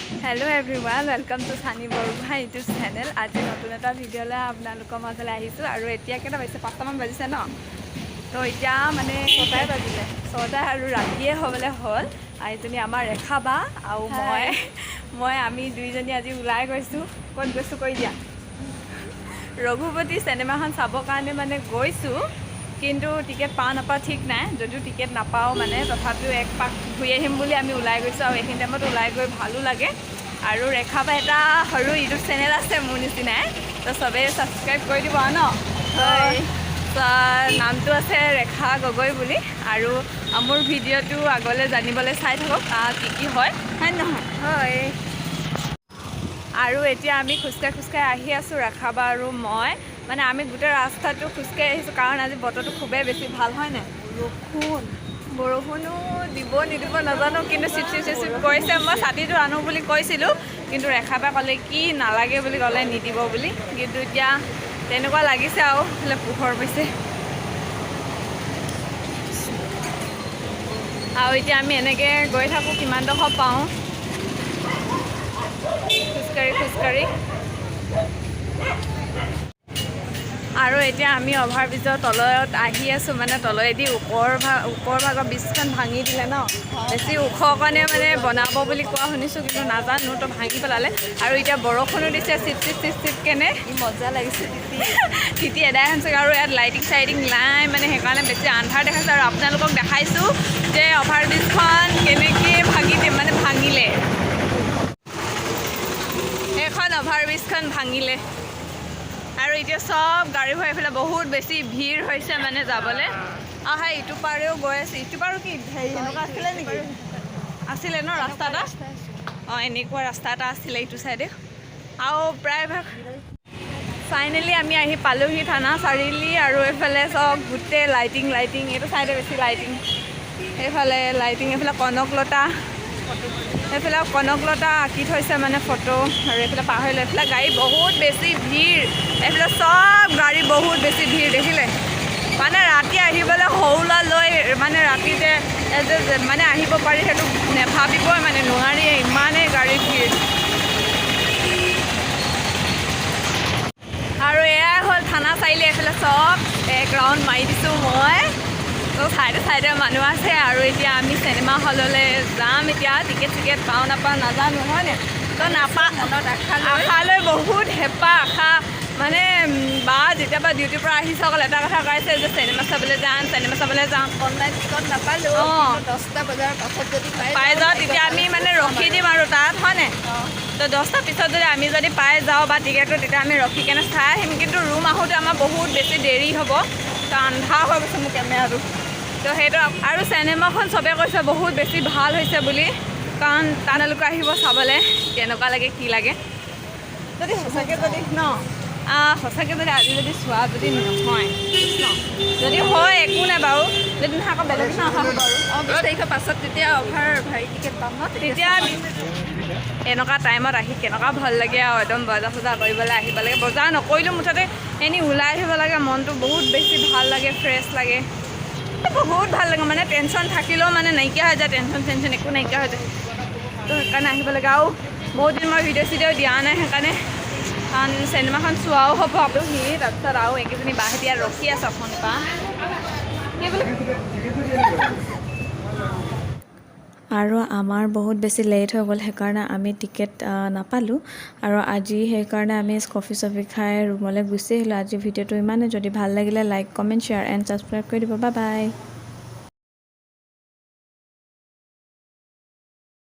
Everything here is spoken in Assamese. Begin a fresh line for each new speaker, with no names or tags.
Hello everyone, welcome to Sunny Borgohain YouTube channel. আজি নতুন এটা ভিডিঅ'লৈ আপোনালোকৰ মাজলৈ আহিছোঁ। আৰু এতিয়া কেইটা বাজিছে? 5টামান বাজিছে ন? তো এতিয়া মানে
6টাই বাজিলে।
6টা আৰু ৰাতিয়ে হ'বলৈ হ'ল। আৰু এইজনী আমাৰ ৰেখা বা আৰু মই মই আমি দুইজনী আজি ওলাই গৈছোঁ। ক'ত গৈছোঁ কৈ দিয়া। ৰঘুপতি চিনেমাখন চাবৰ কাৰণে মানে গৈছোঁ, কিন্তু টিকেট পাওঁ নাপাওঁ ঠিক নাই। যদিও টিকেট নাপাওঁ মানে তথাপিও এক পাক ঘূৰি আহিম বুলি আমি ওলাই গৈছোঁ। আৰু এইখিনি টাইমত ওলাই গৈ ভালো লাগে। আৰু ৰেখা বা এটা সৰু ইউটিউব চেনেল আছে মোৰ নিচিনাই, তো চবেই ছাবস্ক্ৰাইব কৰি দিব ন?
হয়।
তো নামটো আছে ৰেখা গগৈ বুলি। আৰু মোৰ ভিডিঅ'টো আগলৈ জানিবলৈ চাই থাকক কি কি হয়, হয় নহয়?
হয়।
আৰু এতিয়া আমি খোজকাঢ়ি খোজকাঢ়ি আহি আছোঁ, ৰেখা বা আৰু মই। মানে আমি গোটেই ৰাস্তাটো খোজকাঢ়ি আহিছোঁ, কাৰণ আজি বতৰটো খুবেই বেছি ভাল, হয় নাই?
বৰষুণ।
বৰষুণো দিব নিদিব নাজানো, কিন্তু চিপ চিপ চিপ চিপ কৰিছে। মই ছাতিটো আনো বুলি কৈছিলোঁ, কিন্তু ৰেখা বাই ক'লে কি নালাগে বুলি ক'লে, নিদিব বুলি। কিন্তু এতিয়া তেনেকুৱা লাগিছে আৰু এইফালে পোহৰ হৈছে। আৰু এতিয়া আমি এনেকৈ গৈ থাকোঁ, কিমানডোখৰ পাওঁ খোজকাঢ়ি খোজকাঢ়ি। আৰু এতিয়া আমি অভাৰ ব্ৰিজৰ তলত আহি আছোঁ। মানে তলেদি ওপৰ ভাগৰ ব্ৰিজখন ভাঙি দিলে ন? বেছি ওখ কাৰণে মানে বনাব বুলি কোৱা শুনিছোঁ, কিন্তু নাজানো। তো ভাঙি পেলালে। আৰু এতিয়া বৰষুণো দিছে চিপ চিপ চিপ চিপ কেনে।
কি মজা লাগিছে তিতি।
তিতি এদাই হৈছে। আৰু ইয়াত লাইটিং চাইটিং নাই, মানে সেইকাৰণে বেছি আন্ধাৰ দেখাইছে। আৰু আপোনালোকক দেখাইছোঁ যে অভাৰ ব্ৰিজখন কেনেকৈ ভাগি মানে ভাঙিলে। সেইখন অভাৰ ব্ৰিজখন ভাঙিলে আৰু এতিয়া চব গাড়ী ভৰাই পেলাই বহুত বেছি ভিৰ হৈছে মানে যাবলৈ। আৰু সেই ইটো পাৰেও গৈ আছে। ইটো পাৰো কি হেৰি এনেকুৱা আছিলে নেকি? আছিলে ন ৰাস্তা এটা? অঁ, এনেকুৱা ৰাস্তা এটা আছিলে ইটো চাইডে। আৰু প্ৰায়ভাগ ফাইনেলি আমি আহি পালোহি থানা চাৰিআলি। আৰু এইফালে চব গোটেই লাইটিং লাইটিং, এইটো চাইডে বেছি লাইটিং, এইফালে লাইটিং, এইফালে কনকলতা, এইফালে কনকলতা আঁকি থৈছে মানে ফটো। আৰু এইফালে পাহৰিলোঁ। এইফালে গাড়ী বহুত বেছি ভিৰ, এইফালে চব গাড়ী বহুত বেছি ভিৰ দেখিলে। মানে ৰাতি আহিবলৈ সৰু ল'ৰা লৈ মানে ৰাতিতে যে মানে আহিব পাৰি সেইটো নেভাবিবই মানে নোৱাৰিয়ে, ইমানেই গাড়ী ভিৰ। আৰু এয়াই হ'ল থানা চাৰিআলি। এইফালে চব এক ৰাউণ্ড মাৰি দিছোঁ মই। তো চাইডে চাইডে মানুহ আছে। আৰু এতিয়া আমি চিনেমা হললৈ যাম। এতিয়া টিকেট চিকেট পাওঁ নাপাওঁ নাজানো, হয়নে? তো নাপা
মনত আশা লৈ।
আশা লৈ, বহুত হেঁপাহ, আশা মানে বা যেতিয়াৰ পৰা ডিউটিৰ পৰা আহিছে অকল এটা কথা কৈছে যে চিনেমা চাবলৈ যাম, চিনেমা চাবলৈ যাম।
অনলাইন টিকট নাপালোঁ। 10টা বজাৰ পাছত যদি পাই
পাই যাওঁ, তেতিয়া আমি মানে ৰখি দিম আৰু তাত, হয়নে? তো 10টাৰ পিছত যদি আমি যদি পাই যাওঁ বা টিকেটটো, তেতিয়া আমি ৰখি কেনে চাই আহিম। কিন্তু ৰুম আহোঁতে আমাৰ বহুত বেছি দেৰি হ'ব। তো আন্ধাৰ হৈ গৈছে মোৰ কেমেৰাটো। তো সেইটো আৰু চিনেমাখন চবে কৈছে বহুত বেছি ভাল হৈছে বুলি, কাৰণ তালৈকে আহিব চাবলৈ কেনেকুৱা লাগে কি লাগে। যদি সঁচাকৈ যদি ন সঁচাকৈ যদি আজি যদি চোৱা যদি নহয় ন, যদি হয় একো নাই বাৰু, যদি নহয় আকৌ বেলেগ দিনা অহা হ'ব আৰু।
অঁ, 20 তাৰিখৰ পাছত তেতিয়া অভাৰ ভাৰী টিকেট পাম ন?
তেতিয়া এনেকুৱা টাইমত আহি কেনেকুৱা ভাল লাগে আৰু একদম বজাৰ চজাৰ কৰিবলৈ আহিব লাগে। বজাৰ নকৰিলেও মুঠতে এনেই ওলাই আহিব লাগে, মনটো বহুত বেছি ভাল লাগে, ফ্ৰেছ লাগে, বহুত ভাল লাগে। মানে টেনশ্যন থাকিলেও মানে নাইকিয়া হৈ যায়, টেনশ্যন চেনশ্যন একো নাইকিয়া হৈ যায়। তো সেইকাৰণে আহিব লাগে। আৰু বহুত দিন মই ভিডিঅ' চিডিঅ' দিয়া নাই, সেইকাৰণে কাৰণ চিনেমাখন চোৱাও হ'ব সি। তাৰপিছত আৰু এইকেইজনী বাহঁত ইয়াত ৰখি আছে অথনিৰ পৰা। কি বুলি
আৰু আমাৰ বহুত বেছি লেট হৈ গ'ল, সেইকাৰণে আমি টিকেট নাপালোঁ। আৰু আজি সেইকাৰণে আমি কফি চফি খাই ৰুমলৈ গুচি আহিলোঁ। আজি ভিডিঅ'টো ইমানেই। যদি ভাল লাগিলে like, comment, share and subscribe কৰি দিব। Bye bye.